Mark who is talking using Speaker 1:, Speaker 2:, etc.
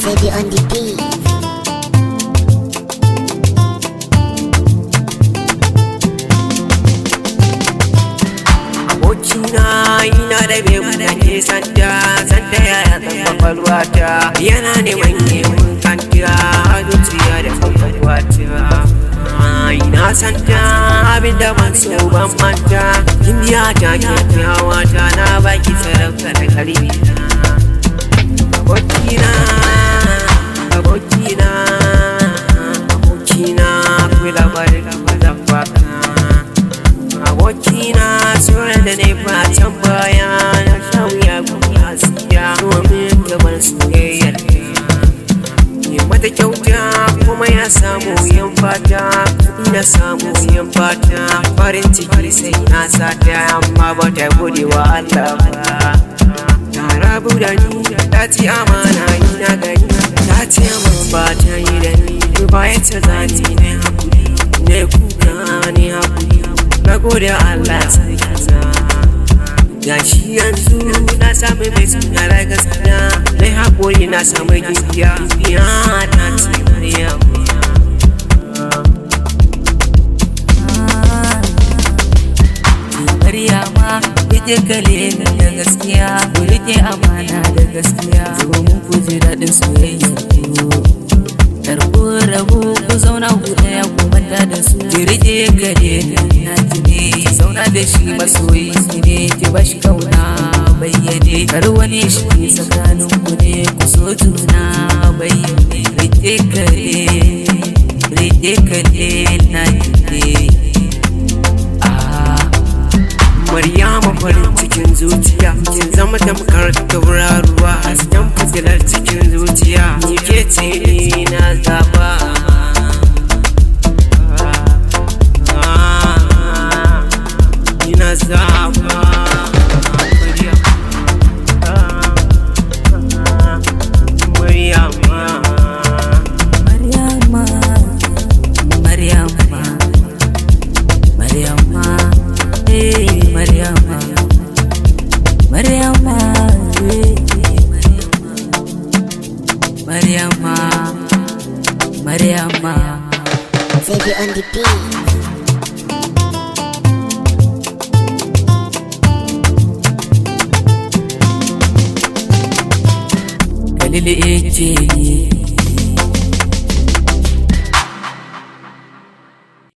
Speaker 1: Baby on the beat.
Speaker 2: Abokina, ina da bebu da ke santa santa, ya zan kwakwalwata yana neman neman kanta zuciya da kwakwalwata. Ina santa, abin da ban so ban manta. Gimbiya ta, kyakkyawa ta, na baki sarauta da karfi. Abokina, abokina, abokina, akwai labarin da zan baka. Abokina, tsoron da na fatan baya, na sha wuya gun asiya domin gaban soyayyar yi mata kyauta, kuma ya samu yin fata, na samu yin fata, farin ciki sai na sata, amma ba ta gode wa Allah ba. Ta rabu da ni, ta ci amana, ina gani ta ce min ba ta yi da ni. Bayan ta zani ne hakuri ne, kuka ne hakuri, na gode Allah sarki na. Gashi yanzu na sami mai suna da gaskiya, na haƙuri, na samu gimbiya. Gimbiya ta ce Maryam.
Speaker 3: Maryama, rike kale da gaskiya, ku rike amana da gaskiya, domin ku ji daɗin soyayyar ku. Kar ku rabu, ku zauna ku ɗaya, ku manta da su. Ki rike kare na ki ne, ki zauna da shi, masoyi ki ne, ki bashi kauna bayyane. Kar wani shi tsakanin ku ne, ku so juna bayyane. Rike kare, rike kare na ki ne. Ah.
Speaker 2: Maryama, farin cikin zuciya, kin zama tamkar tauraruwa, hasken fitilar cikin zuciya. Ni ke ce ni na zaba. Ni na zaba. Maryama.
Speaker 3: Maryama, Maryama, Maryama, eh Maryama, Maryama, eh Maryama, Maryama.
Speaker 1: Baby on the beat.
Speaker 3: Khalil ake ni.